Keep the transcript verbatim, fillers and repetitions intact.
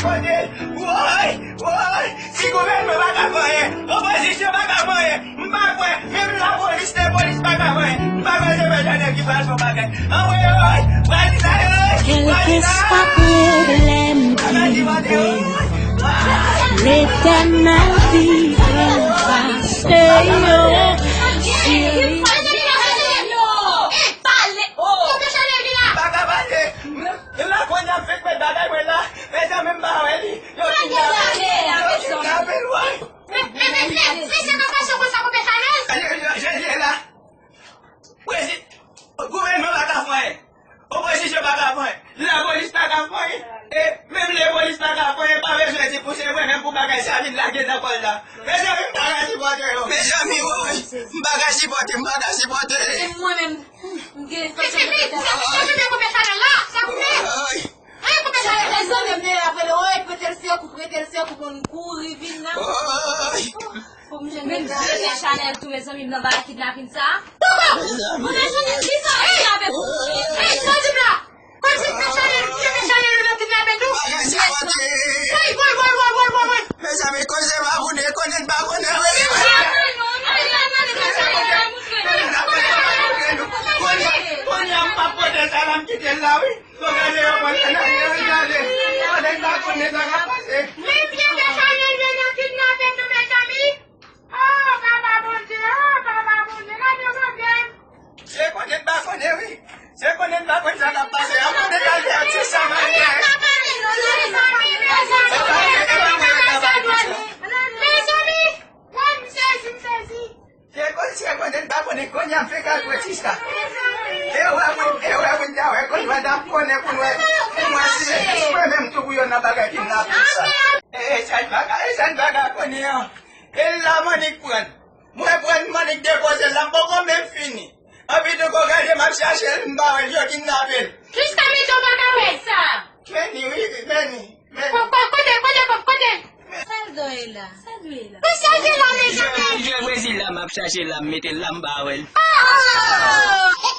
Woy, woy, woy, si gouvènman pa ka fè anyen, opozisyon pa ka fè anyen, m pa kwè, menm lapolis, lepolis pa ka fè anyen, m pa kwè se Pè Chanèl ki pral fè yon bagay. Anmwey, woy, pral di sa, woy, pral di sa. Kèlkeswa pwoblèm ki rive, Letènèl vivan pase yo. Si li Pa ka pale. M la kounye a fèk met bagay mwen la. Mezanmi, m pa wè li. Yo kidnape l, woy. Men, men, men, men, men se nan fason konsa pou Pè Chanèl? Jezi la. Prezi-, gouvènman pa ka fè anyen. Opozisyon pa ka fè anyen. Lapolis pa ka fè anyen. E menm lepolis pa ka fè anyen, pa bezwen di pou se mwen menm pou bagay sa vin lage nan kò l la. Mezanmi, m pa ka sipòte yo. Mezanmi, woy. M pa ka sipòte, m pa ka sipòte. E mwen menm, m gen... Sa koupe, sa koupe, sa koupe, koupe Chanèl la, sa koupe. Woy. Ay, koupe Chanèl la. Mezanmi, m te apre l, woy, prete l sekou, prete l sekou, pou n kouri vin nan. Woy. Pou m jwenn Pè Chanèl tou, mezanmi, m nan bagay kidnapin sa. Koupe! Koupe Chanèl, ki sa w kidnape pou? Ey, sa w di m la? Kòmsi Pè Chanèl, Pè Chanèl nan kidnape tou? Bagay sa wote. Woy, woy, woy. Mezanmi, koze pa konnen, konnen pa konnen, wi. Kounye a, kounye a, m p ap pote sa la, m kite l la, wi. Bon, gade yo, bon, gade, gade, gade. Konnen pa konnen sa k ap pase. Men pye Pè Chanèl yo nan kidnape tou, mezanmi. Oh, papa Bondye, oh, papa Bondye, gade pwoblèm. Se konnen pa konnen, wi. Se konnen pa konnen sa k ap pase. An konnen kalvè ti sa, malè. Mezanmi, mezanmi, mezanmi, mezanmi. Mezanmi, woy, m sezi, m sezi. Se konnen, se konnen pa konnen, kounye a m fèk al pran ti sa. E wè moun, e wè moun ta wè, kounye a ta konnen pou n wè, pou n wè si se jis mwen menm tou pou yo nan bagay kidnapin sa. E, e, sa n pa ka, e, sa n pa ka konnen an. E la Manik pran. Mwen pran Manik depoze l la, m poko menm fini. Anpi tou ko gade m ap chache l, m pa wè l, yo kidnape l. Jiska midi w pa ka wè l sa. Meni, wi, meni, meni. Ko-, ko-, kote, kote, ko-, kote? Sa l dwe la? Sa l dwe la? Ki sa l dwe la, mezanmi? Li jwe Brezil la, m ap chache l la, m mete l la, m pa wè l. Oh!